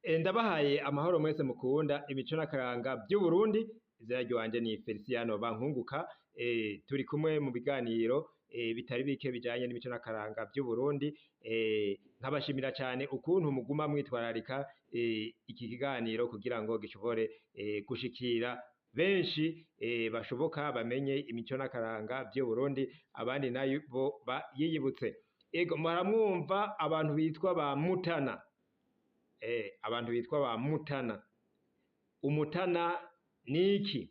Ndabahaye amahoro mwese mukunda imico n'akaranga vy'Uburundi. Izina ryanje ni Feliciano Bankunguka. Turi kumwe mu biganiro bitari bike bijanye n'imico n'akaranga vy'Uburundi. Nkabashimira cane ukuntu muguma mwitwararika iki kiganiro kugira ngo gishobore gushikira benshi bashoboka, bamenye imico n'akaranga vy'Uburundi, abandi nabo bayiyibutse. Ego, muramwumva abantu bitwa ba Mutana. Abantu bitwa ba Mutana. Umutana niki?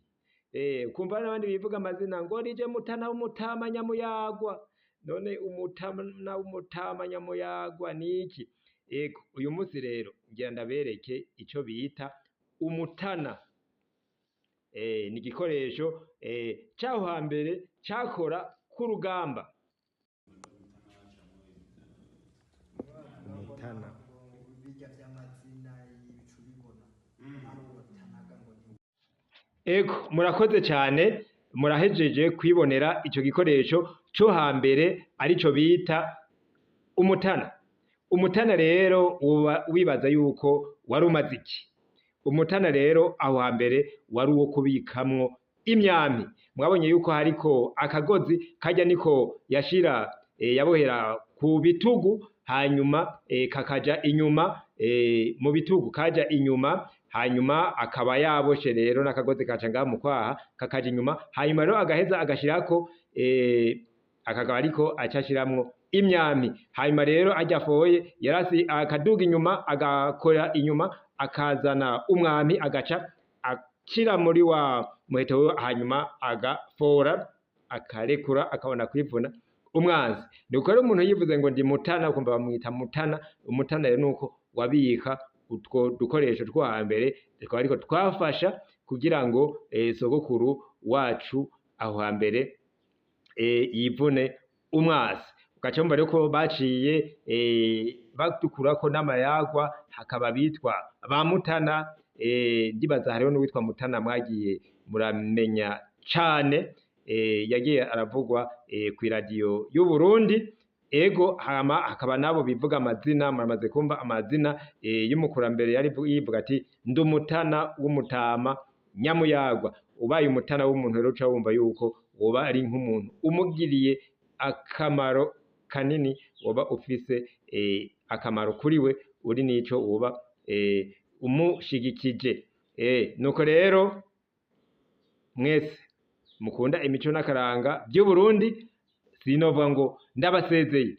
Kumva n'abandi bivuga amazina ngo nije Mutana w'umutama nyamuyagwa. None umutana w'umutama nyamuyagwa niki? Ego, uyu munsi rero ngira ndabereke ico bita umutana. Ni igikoresho c'aho hambere cakora k'urugamba. Umutana. Bijya by'amazina y'ibicu bibona aho watanaga ngo ni Ego, murakoze cyane, murahejeje kwibonera ico gikoresho co hambere arico bita umutana. Umutana rero uba wibaza yuko wari umaze iki? Umutana rero aho hambere wari uwo kubikamwo imyampi. Mwabonye yuko hariko akagozi karya niko yashira yabohera ku bitugu, hanyuma kakaja inyuma mu bitugu, kaja inyuma, hanyuma akaba yaboshe rero n'akagozi kaca ngaha mu kwaha kakaja inyuma, hanyuma rero agaheza agashirako akagaba ariko aca ashiramwo imyampi. Hanyuma rero arya afoye yarasi akaduga inyuma, agakora inyuma, akazana umwampi, agaca akira muri wa muheto wiwe, hanyuma agafora akarekura, akabona kwivuna umwanzi. Nuko rero umuntu yivuze ngo ndi Mutana, ukumva bamwita Mutana. Umutana rero nuko wabika utwo dukoresho two hambere, tukaba ariko twafasha kugira ngo sogokuru wacu aho hambere yivune umwasi. Ugaca wumva rero ko baciye badukurako n'amayagwa, hakaba bitwa ba Mutana. Ndibaza hariho n'uwitwa Mutana mwagiye muramenya cane, yagiye aravugwa kw'iradiyo y'Uburundi. Ego, hama hakaba nabo bivuga amazina, muramaze kumva amazina y'umukurambere yari yivuga ati ndi umutana w'umutama nyamuyagwa. Ubaye umutana w'umuntu rero uca wumva yuko woba ari nk'umuntu umugiriye akamaro kanini, woba ufise akamaro kuri we, uri nico woba umushigikije. Nuko rero mwese mukunda imico n'akaranga vy'Uburundi, sinovuga ngo ndabasezeye,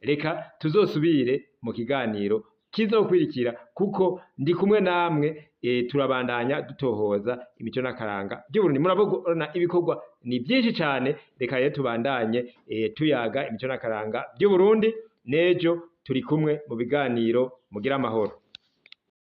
reka tuzosubire mu kiganiro kizokwirikira, kuko ndi kumwe namwe. Turabandanya dutohoza imico n'akaranga vy'Uburundi. Murabona ibikorwa ni byinshi cane. Reka rero tubandanye tuyaga imico n'akaranga vy'Uburundi. N'ejo turi kumwe mu biganiro. Mugira amahoro.